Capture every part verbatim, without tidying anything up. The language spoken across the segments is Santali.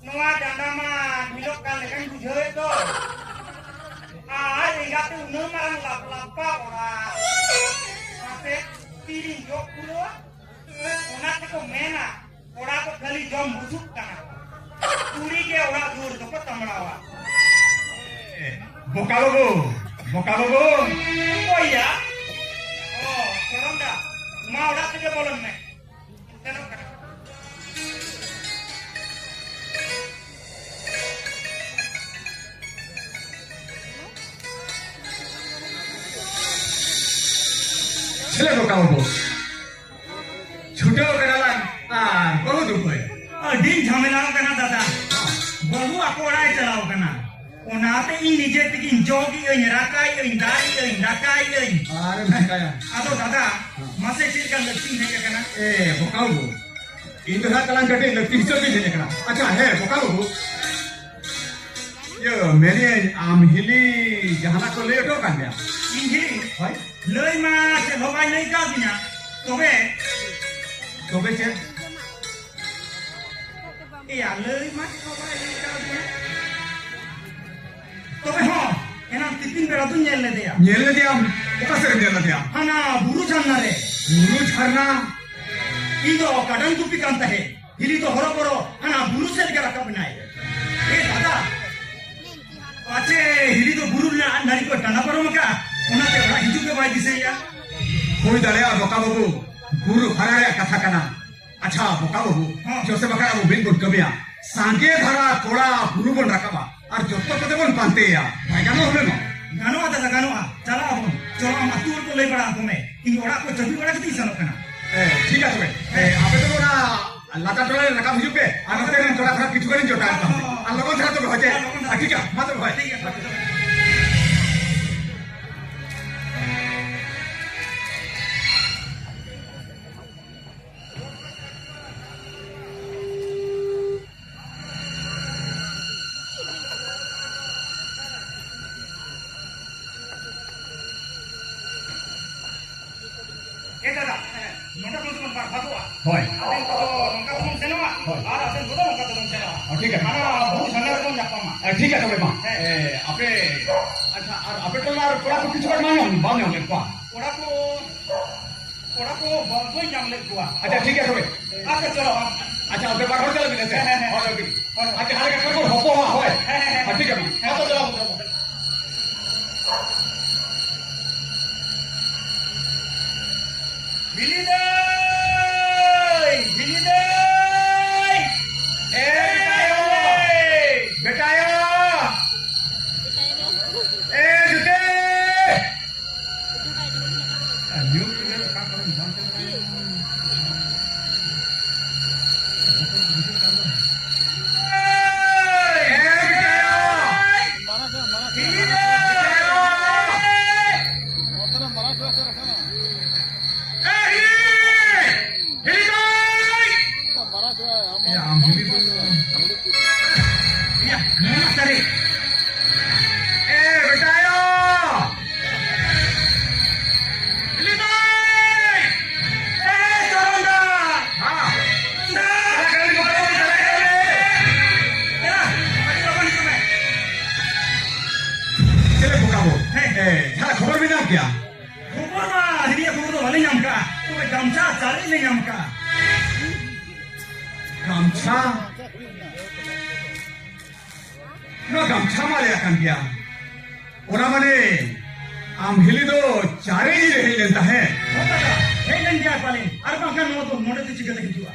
ᱱᱚᱣᱟ ᱰᱟᱸᱰᱟ ᱢᱟ ᱰᱷᱤᱞᱚᱜ ᱠᱟᱱ ᱞᱮᱠᱟᱧ ᱵᱩᱡᱷᱟᱹᱣᱮᱫ ᱫᱚ᱾ ᱟᱨ ᱮᱸᱜᱟᱛᱮ ᱩᱱᱟᱹᱜ ᱢᱟᱨᱟᱝ ᱞᱟᱯ-, ᱞᱟᱯᱟ ᱚᱲᱟᱜ᱾ ᱢᱟᱥᱮ ᱛᱤᱨᱤᱧ ᱡᱚᱜ ᱯᱩᱨᱟᱹᱣᱟ? ᱚᱱᱟ ᱛᱮᱠᱚ ᱢᱮᱱᱟ, ᱠᱚᱲᱟ ᱫᱚ ᱠᱷᱟᱹᱞᱤ ᱡᱚᱢ ᱵᱩᱥᱩᱵ ᱠᱟᱱᱟ ᱠᱚ᱾ ᱠᱩᱲᱤ ᱜᱮ ᱚᱲᱟᱜ ᱫᱩᱣᱟᱹᱨ ᱫᱚᱠᱚ ᱥᱟᱢᱵᱲᱟᱣᱟ᱾ ᱵᱚᱠᱟ ᱵᱟᱹᱵᱩ, ᱵᱚᱠᱟ ᱵᱟᱹᱵᱩ᱾ ᱚᱠᱚᱭ ᱭᱟ? ᱚ, ᱥᱚᱨᱚᱢ ᱫᱟ, ᱢᱟ ᱚᱲᱟᱜ ᱛᱮᱜᱮ ᱵᱚᱞᱚᱱ ᱢᱮ᱾ ᱥᱮᱱᱚᱜ ᱠᱟᱱᱟ᱾ ᱪᱮᱞᱮ ᱵᱚᱠᱟ ᱵᱟᱹᱵᱩ? ᱪᱷᱩᱴᱟᱹᱣ ᱠᱟᱱᱟᱞᱟᱝ ᱟᱨ ᱵᱟᱹᱦᱩ ᱫᱩᱯᱟᱹᱭ᱾ ᱟᱹᱰᱤᱧ ᱡᱷᱟᱢᱮᱞᱟᱣ ᱠᱟᱱᱟ ᱫᱟᱫᱟ᱾ ᱵᱟᱹᱦᱩ ᱟᱠᱚ ᱚᱲᱟᱜ ᱮ ᱪᱟᱞᱟᱣ ᱠᱟᱱᱟ᱾ ᱚᱱᱟᱛᱮ ᱤᱧ ᱱᱤᱡᱮ ᱛᱮᱜᱤᱧ ᱡᱚᱜ ᱤᱭᱟᱹᱧ, ᱨᱟᱠᱟᱭ ᱤᱭᱟᱹᱧ, ᱫᱟᱜ ᱤᱭᱟᱹᱧ, ᱫᱟᱠᱟᱭ ᱤᱭᱟᱹᱧ᱾ ᱟᱨᱮᱢ ᱪᱤᱠᱟᱹᱭᱟ? ᱟᱫᱚ ᱫᱟᱫᱟ, ᱢᱟᱥᱮ ᱪᱮᱫ ᱞᱮᱠᱟ ᱞᱟᱹᱠᱛᱤᱧ ᱦᱮᱡ ᱟᱠᱟᱱᱟ? ᱮ, ᱵᱚᱠᱟ ᱵᱟᱹᱵᱩ, ᱤᱧ ᱫᱚ ᱱᱟᱜ ᱛᱟᱞᱟᱝ ᱠᱟᱹᱴᱤᱡ ᱞᱟᱹᱠᱛᱤ ᱦᱤᱥᱟᱹᱵ ᱛᱤᱧ ᱦᱮᱡ ᱟᱠᱟᱱᱟ᱾ ᱟᱪᱪᱷᱟ, ᱦᱮᱸ, ᱵᱚᱠᱟ ᱵᱟᱹᱵᱩ, ᱤᱭᱟᱹ, ᱢᱮᱱᱮᱫ ᱟᱢ ᱦᱤᱞᱤ ᱡᱟᱦᱟᱱᱟᱜ ᱠᱚ ᱞᱟᱹᱭ ᱦᱚᱴᱚ ᱟᱠᱟᱫ ᱢᱮᱭᱟ? ᱤᱧ ᱦᱤᱞᱤ? ᱦᱳᱭ᱾ ᱞᱟᱹᱭ ᱢᱟ ᱪᱮᱫ ᱦᱚᱸ ᱵᱟᱭ ᱞᱟᱹᱭ ᱠᱟᱣᱫᱤᱧᱟ᱾ ᱛᱚᱵᱮ? ᱛᱚᱵᱮ ᱪᱮᱫ? ᱮᱭᱟ, ᱞᱟᱹᱭ ᱢᱟ ᱪᱮᱫ ᱦᱚᱸ ᱵᱟᱭ ᱞᱟᱹᱭ ᱠᱟᱣᱫᱤᱧᱟ᱾ ᱛᱚᱵᱮ ᱦᱚᱸ, ᱮᱱᱟᱝ ᱛᱤᱠᱤᱱ ᱵᱮᱲᱟ ᱫᱚᱧ ᱧᱮᱞ ᱞᱮᱫᱮᱭᱟ᱾ ᱧᱮᱞ ᱞᱮᱫᱮᱭᱟᱢ? ᱚᱠᱟ ᱥᱮᱫ ᱨᱮᱢ ᱧᱮᱞ ᱞᱮᱫᱮᱭᱟ? ᱦᱟᱱᱟ ᱵᱩᱨᱩ ᱡᱷᱟᱨᱱᱟ ᱨᱮ᱾ ᱵᱩᱨᱩ ᱡᱷᱟᱨᱱᱟ? ᱤᱧ ᱫᱚ ᱠᱟᱰᱟᱧ ᱜᱩᱯᱤ ᱠᱟᱱ ᱛᱟᱦᱮᱸᱫ᱾ ᱦᱤᱞᱤ ᱫᱚ ᱦᱚᱨᱚ ᱵᱚᱨᱚ ᱦᱟᱱᱟ ᱵᱩᱨᱩ ᱥᱮᱫ ᱜᱮ ᱨᱟᱠᱟᱵ ᱮᱱᱟᱭ᱾ ᱮ ᱫᱟᱫᱟ, ᱯᱟᱪᱮ ᱦᱤᱞᱤ ᱫᱚ ᱵᱩᱨᱩ ᱨᱮᱱᱟᱜ ᱱᱟᱹᱲᱤ ᱠᱚ ᱴᱟᱱᱟ ᱯᱟᱨᱚᱢ ᱟᱠᱟᱫᱼᱟ, ᱚᱱᱟᱛᱮ ᱚᱲᱟᱜ ᱦᱤᱡᱩᱜ ᱜᱮ ᱵᱟᱭ ᱫᱤᱥᱟᱹᱭᱮᱫᱼᱟ᱾ ᱦᱩᱭ ᱫᱟᱲᱮᱭᱟᱜᱼᱟ ᱵᱚᱠᱟ ᱵᱟᱹᱵᱩ, ᱵᱩᱨᱩ ᱦᱟᱨᱟ ᱨᱮᱭᱟᱜ ᱠᱟᱛᱷᱟ ᱠᱟᱱᱟ᱾ ᱟᱪᱪᱷᱟ ᱵᱚᱠᱟ ᱵᱟᱹᱵᱩ, ᱦᱚᱸ᱾ ᱪᱚ ᱥᱮ ᱵᱟᱠᱷᱟᱱ ᱟᱵᱚ ᱢᱤᱫ ᱵᱚᱱ ᱠᱟᱹᱢᱤᱭᱟ, ᱥᱟᱸᱜᱮ ᱫᱷᱟᱨᱟ ᱠᱚᱲᱟ ᱵᱩᱨᱩ ᱵᱚᱱ ᱨᱟᱠᱟᱵᱟ ᱟᱨ ᱡᱚᱛᱚ ᱠᱚᱛᱮ ᱵᱚᱱ ᱯᱟᱱᱛᱮᱭᱟ᱾ ᱵᱟᱭ ᱜᱟᱱᱚᱜᱼᱟ ᱦᱩᱱᱟᱹᱝ? ᱜᱟᱱᱚᱜᱼᱟ ᱫᱟᱫᱟ, ᱜᱟᱱᱚᱜᱼᱟ᱾ ᱪᱟᱞᱟᱜ ᱟᱵᱚᱱ᱾ ᱪᱚᱞᱚ, ᱟᱢ ᱟᱹᱛᱩ ᱦᱚᱲ ᱠᱚ ᱞᱟᱹᱭ ᱵᱟᱲᱟ ᱟᱠᱚ ᱢᱮ᱾ ᱤᱧ ᱚᱲᱟᱜ ᱠᱚ ᱪᱟᱹᱵᱤ ᱵᱟᱲᱟ ᱠᱟᱛᱮ ᱤᱧ ᱥᱮᱱᱚᱜ ᱠᱟᱱᱟ᱾ ᱮ, ᱴᱷᱤᱠ ᱜᱮᱭᱟ ᱛᱚᱵᱮ᱾ ᱮ, ᱟᱯᱮ ᱫᱚ ᱚᱱᱟ ᱞᱟᱛᱟᱨ ᱴᱚᱞᱟ ᱨᱮ ᱨᱟᱠᱟᱵ ᱦᱤᱡᱩᱜ ᱯᱮ, ᱟᱨ ᱱᱚᱛᱮ ᱨᱮᱱ ᱠᱚᱲᱟ ᱠᱚ ᱠᱤᱪᱷᱩ ᱜᱟᱱᱤᱧ ᱡᱚᱴᱟᱣ ᱮᱫ ᱠᱚᱣᱟ᱾ ᱟᱨ ᱞᱚᱜᱚᱱ ᱫᱷᱟᱨᱟ ᱛᱚᱵᱮ, ᱦᱳᱭ ᱪᱮ? ᱟᱨ ᱴᱷᱤᱠ ᱜᱮᱭᱟ, ᱢᱟ ᱛᱚᱵᱮ, ᱦᱳᱭ᱾ ᱴᱷᱤᱠ ᱜᱮᱭᱟ, ᱦᱳᱭ᱾ ᱮ ᱫᱟᱫᱟ, ᱦᱮᱸ᱾ ᱱᱚᱰᱮ ᱠᱷᱚᱱ ᱫᱚᱵᱚᱱ ᱵᱟᱨ ᱵᱷᱟᱜᱚᱜᱼᱟ᱾ ᱦᱳᱭ᱾ ᱟᱵᱮᱱ ᱠᱚᱫᱚ ᱱᱚᱝᱠᱟ ᱛᱮᱵᱚᱱ ᱥᱮᱱᱚᱜᱼᱟ, ᱦᱳᱭ᱾ ᱟᱨ ᱟᱵᱮᱱ ᱠᱚᱫᱚ ᱱᱚᱝᱠᱟ ᱛᱮᱵᱚᱱ ᱥᱮᱱᱚᱜᱼᱟ᱾ ᱚ, ᱴᱷᱤᱠ ᱟᱪᱷᱮ᱾ ᱦᱟᱱᱟ ᱵᱩᱨᱩ ᱥᱟᱢᱱᱟ ᱨᱮᱵᱚᱱ ᱧᱟᱯᱟᱢᱟ᱾ ᱮ, ᱴᱷᱤᱠ ᱟᱪᱷᱮ, ᱛᱚᱵᱮ ᱢᱟ᱾ ᱦᱮᱸ᱾ ᱮ, ᱟᱯᱮ, ᱟᱪᱪᱷᱟ, ᱟᱨ ᱟᱯᱮ ᱴᱚᱞᱟ ᱨᱮ ᱠᱚᱲᱟ ᱠᱚ ᱠᱤᱪᱷᱩ ᱜᱟᱱ ᱵᱟᱢ ᱧᱟᱢ, ᱵᱟᱢ ᱧᱟᱢ ᱞᱮᱫ ᱠᱚᱣᱟ? ᱠᱚᱲᱟ ᱠᱚ, ᱠᱚᱲᱟ ᱠᱚ ᱵᱟᱹᱧ ᱧᱟᱢ ᱞᱮᱫ ᱠᱚᱣᱟ᱾ ᱟᱪᱪᱷᱟ, ᱴᱷᱤᱠ ᱜᱮᱭᱟ ᱛᱚᱵᱮ᱾ ᱟᱪᱪᱷᱟ, ᱟᱯᱮ ᱵᱟᱨ ᱦᱚᱲ ᱪᱟᱞᱟᱜ ᱵᱤᱱ ᱥᱮ? ᱦᱮᱸ, ᱦᱮᱸ, ᱦᱮᱸ᱾ ᱦᱳᱭ, ᱦᱳᱭ᱾ ᱦᱳᱭ, ᱦᱳᱭ᱾ ᱟᱨ ᱡᱟᱦᱟᱸ ᱞᱮᱠᱟ ᱠᱷᱟᱱ ᱵᱚᱱ ᱦᱚᱯᱚᱱᱚᱜᱼᱟ, ᱦᱳᱭ᱾ ᱦᱮᱸ, ᱦᱮᱸ, ᱦᱮᱸ᱾ ᱦᱮᱸ, ᱴᱷᱤᱠ ᱜᱮᱭᱟ᱾ ᱦᱮᱸ, ᱛᱚ ᱪᱟᱞᱟᱜ ᱵᱚᱱ, ᱪᱟᱞᱟᱜ ᱵᱚᱱ᱾ ᱦᱤᱞᱤ ᱫᱟᱹᱭ! ᱦᱤᱞᱤ ᱫᱟᱹᱭ! ᱮ ᱵᱮᱴᱟᱭᱳ! ᱵᱮᱴᱟᱭᱳ! ᱮ ᱡᱩᱛᱮ! ᱮ ᱵᱮᱴᱟᱭᱳ! ᱦᱤᱞᱤ ᱫᱟᱹᱭ! ᱮ ᱦᱤᱞᱤ! ᱦᱤᱞᱤ ᱫᱟᱹᱭ! ᱮ ᱟᱢ ᱦᱤᱞᱤ ᱫᱟᱹᱭ᱾ ᱭᱟ, ᱱᱩᱱᱟᱹᱜ ᱥᱟᱹᱨᱤ᱾ ᱮ ᱵᱮᱴᱟᱭᱳ! ᱦᱤᱞᱤ ᱫᱟᱹᱭ! ᱮ ᱪᱚᱨᱚᱱ ᱫᱟ! ᱦᱟᱸ᱾ ᱫᱟ! ᱫᱟ! ᱟᱹᱰᱤ ᱞᱚᱜᱚᱱ ᱦᱤᱡᱩᱜ ᱢᱮ᱾ ᱪᱮᱞᱮ ᱵᱚᱠᱟ ᱵᱚ? ᱦᱮᱸ᱾ ᱮ, ᱡᱟᱦᱟᱸ ᱠᱷᱚᱵᱚᱨ ᱵᱤᱱ ᱧᱟᱢ ᱠᱮᱭᱟ? ᱠᱷᱚᱵᱚᱨ ᱢᱟ ᱦᱤᱨᱤᱭᱟᱹ ᱠᱷᱚᱵᱚᱨ ᱫᱚ ᱵᱟᱞᱮ ᱧᱟᱢ ᱠᱟᱜᱼᱟ, ᱛᱚᱵᱮ ᱜᱟᱢᱪᱷᱟ ᱪᱟᱨᱮᱡ ᱞᱮ ᱧᱟᱢ ᱠᱟᱜᱼᱟ᱾ ᱜᱟᱢᱪᱷᱟ? ᱱᱚᱣᱟ ᱜᱟᱢᱪᱷᱟ ᱢᱟ ᱟᱞᱮᱭᱟᱜ ᱠᱟᱱ ᱜᱮᱭᱟ᱾ ᱚᱱᱟ ᱢᱟᱱᱮ ᱟᱢ ᱦᱤᱞᱤ ᱫᱚ ᱪᱟᱨᱮᱡ ᱨᱮ ᱦᱮᱡ ᱞᱮᱱ ᱛᱟᱦᱮᱸᱫ᱾ ᱦᱚᱸ ᱫᱟᱫᱟ, ᱦᱮᱡ ᱞᱮᱱ ᱜᱮᱭᱟ ᱯᱟᱞᱮᱱ, ᱟᱨ ᱵᱟᱝᱠᱷᱟᱱ ᱱᱚᱣᱟ ᱫᱚ ᱱᱚᱰᱮ ᱫᱚ ᱪᱤᱠᱟᱹᱛᱮ ᱦᱤᱡᱩᱜᱼᱟ?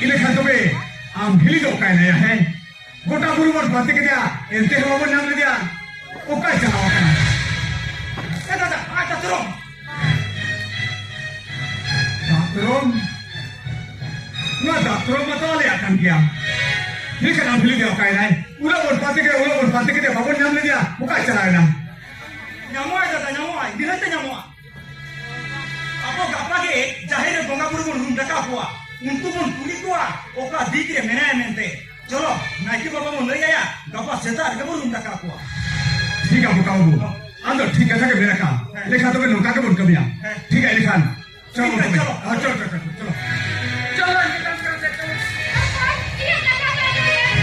ᱤᱱᱟᱹ ᱠᱷᱟᱱ ᱛᱚᱵᱮ ᱟᱢ ᱦᱤᱞᱤ ᱫᱚ ᱚᱠᱟᱭ ᱱᱟᱭᱟ, ᱦᱮᱸ? ᱜᱚᱴᱟ ᱵᱩᱨᱩ ᱵᱚᱱ ᱯᱟᱱᱛᱮ ᱠᱮᱫᱮᱭᱟ, ᱮᱱᱛᱮ ᱦᱚᱸ ᱵᱟᱵᱚᱱ ᱧᱟᱢ ᱞᱮᱫᱮᱭᱟ᱾ ᱚᱠᱟᱭ ᱪᱟᱞᱟᱣ ᱟᱠᱟᱱᱟ? ᱮ ᱫᱟᱫᱟ, ᱟᱨ ᱫᱟᱛᱨᱚᱢ! ᱫᱟᱛᱨᱚᱢ? ᱱᱚᱣᱟ ᱫᱟᱛᱨᱚᱢ ᱢᱟᱛᱚ ᱟᱞᱮᱭᱟᱜ ᱠᱟᱱ ᱜᱮᱭᱟ᱾ ᱴᱷᱤᱠ ᱟᱪᱷᱮ, ᱟᱢ ᱦᱤᱞᱤ ᱫᱚ ᱚᱠᱟᱭ ᱱᱟᱭ? ᱩᱱᱟᱹᱜ ᱵᱚᱱ ᱯᱟᱱᱛᱮ ᱠᱮᱫᱮᱭᱟ, ᱩᱱᱟᱹᱜ ᱵᱚᱱ ᱯᱟᱱᱛᱮ ᱠᱮᱫᱮᱭᱟ, ᱵᱟᱵᱚᱱ ᱧᱟᱢ ᱞᱮᱫᱮᱭᱟ᱾ ᱚᱠᱟᱭ ᱪᱟᱞᱟᱣ ᱮᱱᱟ? ᱧᱟᱢᱚᱜᱼᱟᱭ ᱫᱟᱫᱟ, ᱧᱟᱢᱚᱜᱼᱟᱭ, ᱱᱤᱦᱟᱹᱛ ᱮ ᱧᱟᱢᱚᱜᱼᱟ᱾ ᱟᱵᱚ ᱜᱟᱯᱟ ᱜᱮ ᱡᱟᱦᱮᱨ ᱨᱮ ᱵᱚᱸᱜᱟ ᱵᱩᱨᱩ ᱵᱚᱱ ᱨᱩᱢ ᱰᱟᱠᱟᱣ ᱠᱚᱣᱟ, ᱩᱱᱠᱩ ᱵᱚᱱ ᱠᱩᱞᱤ ᱠᱚᱣᱟ ᱚᱠᱟ ᱫᱤᱠ ᱨᱮ ᱢᱮᱱᱟᱭᱟ ᱢᱮᱱᱛᱮ᱾ ᱪᱚᱞᱚ, ᱱᱟᱭᱠᱮ ᱵᱟᱵᱟ ᱵᱚᱱ ᱞᱟᱹᱭ ᱟᱭᱟ, ᱜᱟᱯᱟ ᱥᱮᱛᱟᱜ ᱨᱮᱜᱮ ᱵᱚᱱ ᱨᱩᱢ ᱰᱟᱠᱟᱣ ᱠᱚᱣᱟ᱾ ᱴᱷᱤᱠ ᱜᱮᱭᱟ ᱵᱚᱠᱟ ᱵᱟᱹᱵᱩ, ᱟᱢ ᱫᱚ ᱴᱷᱤᱠ ᱠᱟᱛᱷᱟ ᱜᱮ ᱢᱮᱱ ᱟᱠᱟᱫ᱾ ᱦᱮᱸ᱾ ᱞᱮᱠᱷᱟᱱ ᱛᱚᱵᱮ ᱱᱚᱝᱠᱟ ᱜᱮᱵᱚᱱ ᱠᱟᱹᱢᱤᱭᱟ᱾ ᱦᱮᱸ᱾ ᱴᱷᱤᱠ ᱜᱮᱭᱟ, ᱮᱱᱠᱷᱟᱱ ᱪᱚᱞᱚ ᱴᱷᱤᱠ ᱜᱮᱭᱟ, ᱛᱚᱵᱮ᱾ ᱪᱚᱞᱚ᱾